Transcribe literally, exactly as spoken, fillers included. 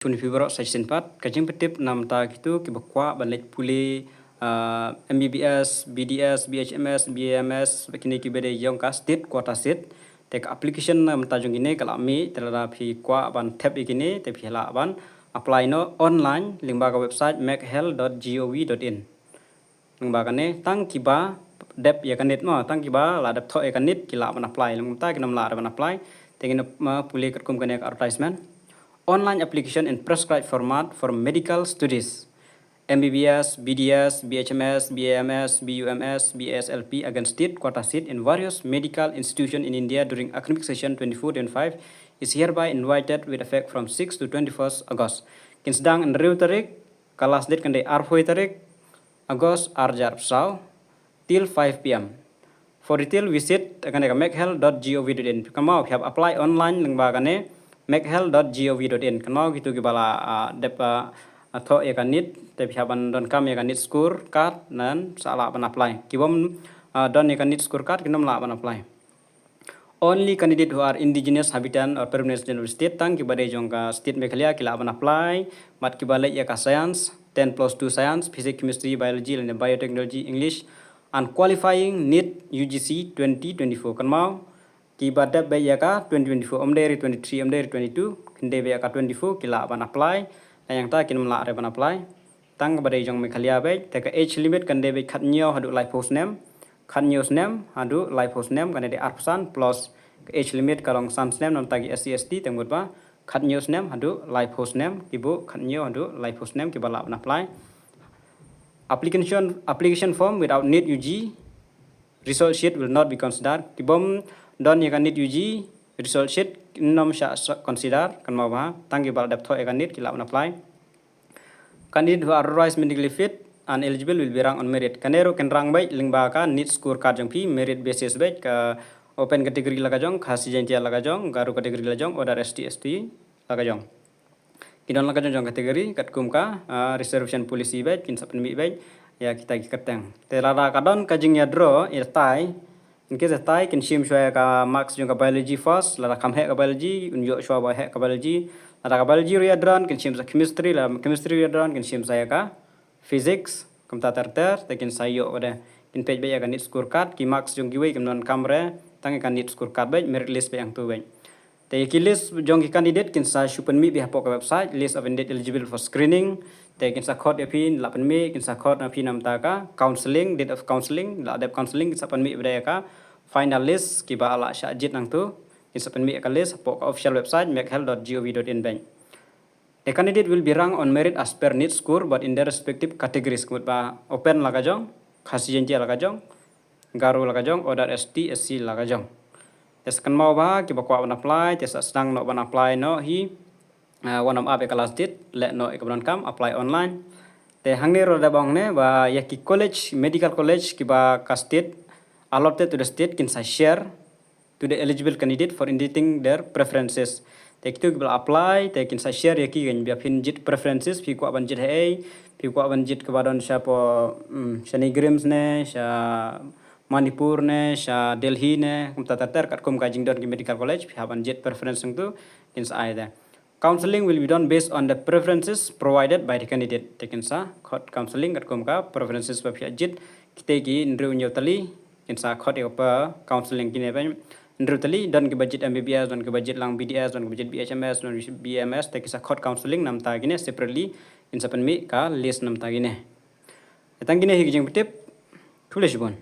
Shun phi baroh sa shisien pat, ka jingpyntip namta kito kiba kwah ban leit pule, ah, M B B S, B D S, B H M S, B A M S, ba kine kiba dei jong ka state quota seat. Te ka application namta jong kine ka la mih, te lada phi kwah ban thep ïa kine, te phi lah ban apply noh online lyngba ka website meghel dot gov dot in. Lyngba kane, tang kiba dep ïa ka NEET mo, tang kiba la dep thoh ïa ka NEET ki lah ban apply, lymta ki nym lah ban apply. Te ngin ym pule katkum kane ka advertisement. Online application in prescribed format for medical studies. M B B S, B D S, B H M S, B A M S, B U M S, B A S L P against state quota seat in various medical institution in India during academic session twenty-four twenty-five is hereby invited with effect from six to twenty-first August. Kin sdang hynriew tarik, ka last date kan dei arphew tarik August arhajar arphew saw, till five P M. For detail, visit kane ka meghel dot gov dot in. Kynmaw, phi hap apply online lyngba kane meghel dot gov dot in. Kynmaw kito kiba la, ah, dep, ah, thoh ïa ka NEET, te phi hap ban donkam ïa ka NEET score card, ngan sa lah ban apply. Kibym, ah, don ïa ka NEET score card, kin ym lah ban apply. Only candidate who are indigenous habitant or permanent resident of the state, tang kiba dei jong ka state Meghalaya ki lah ban apply, bad kiba leh ïa ka science, ten plus two science, physics, chemistry, biology, lane biotechnology, English, and qualifying NEET U G C twenty twenty-four. Kynmaw, kiba dep beit ïa ka twenty twenty-four, ym dei re twenty-three, ym dei re twenty-two, kin dei beit ïa ka twenty-four, ki lah ban apply, la ïa kata kin ym lah re ban apply. Tang kaba dei jong Meghalaya beit, te ka age limit kan dei beit khathynñiew haduh laiphew snem, khathynñiew snem haduh laiphew snem, kane dei arphew san plus ka age limit ka long san snem namta ki S C S T, te mut ba khathynñiew snem haduh laiphew snem, ki buh khathynñiew haduh laiphew snem kiba lah ban apply. Application, application form without NEET U G result sheet will not be considered. Kibym don ïa ka NEET U G result sheet, kin ym shah, shah consider, kynmaw ba tang kiba la dep thoh ïa ka NEET ki lah ban apply. Candidate who are otherwise medically fit and eligible will be ranked on merit. Kane ruh kin rang beit lyngba ka NEET score card jong phi, merit basis beit, ka open category la ka jong, Khasi Jaintia la ka jong, Garo category la jong, other S T, S T la ka jong. Ki don la ka jong jong category, katkum ka, ah, reservation policy beit, kin sa pynmih beit ïa kita ki kyrteng. Te lada ka don ka jingïadraw, ïa tai, in case ïa tai, kin shim shuwa ïa ka marks jong ka biology first, lada kham heh ka biology, un ïoh shuwa ba heh ka biology. Lada ka biology ruh ïadraw, kin shim sa chemistry, lada chemistry ruh ïadraw, kin shim sa ïa ka physics, kumta ter ter, te kin sa ïoh beit. Kin peit beit ïa ka NEET score card, ki marks jong kiwei kim donkam re, tang ïa ka NEET score card beit, merit list beit hangto beit. Te ïa ki list jong ki candidate kin sa shu pynmih beit hapoh ka website, list of indeed eligible for screening. Te kin sa khot ïa phi, la pynmih, kin sa khot ïa phi namta ka counselling, date of counselling, la dep counselling, kin sa pynmih beit ïa ka final list, kiba la shah jied nangto, kin sa pynmih ïa ka list hapoh ka official website, meghel dot gov dot in beit. The candidate will be ranked on merit as per NEET score, but in their respective categories. Ka mut ba open la ka jong, Khasi Jaintia la ka jong, Garo la ka jong, other S T, S C la ka jong. Te sa kynmaw ba, kiba kwah ban apply, te sa sdang noh ban apply noh hi, ah, wat nym ap ïa ka last date, leh noh ïa kaba donkam, apply online. Te hangne ruh da ong ne, ba ïa ki college, medical college, kiba ka state, allotted to the state, kin sa share to the eligible candidate for indicating their preferences. Te kito kiba la apply, te kin sa share ïa ki, kan ba phin jied preferences, phi kwah ban jied haei, phi kwah ban jied kaba don shapoh, mm, sha NEIGRIHMS ne, sha Manipur ne, sha Delhi ne, kumta ter ter, katkum ka jingdon ki medical college, phi hap ban jied preference nangto, kin sa ai te. Counselling will be done based on the preferences provided by the candidate. Te kin sa khot counselling katkum ka preferences ba phi jied. Kita ki hynriew hynñiew tylli, kin sa khot ïa ka counselling kine beit. Hynriew tylli, don kiba jied M B B S, don kiba jied lang B D S, don kiba jied B H M S, don B M S, te kin sa khot counselling namta kine separately, kin sa pynmih ka list namta kine. Tang kine hi ki jingpyntip, khublei shibun.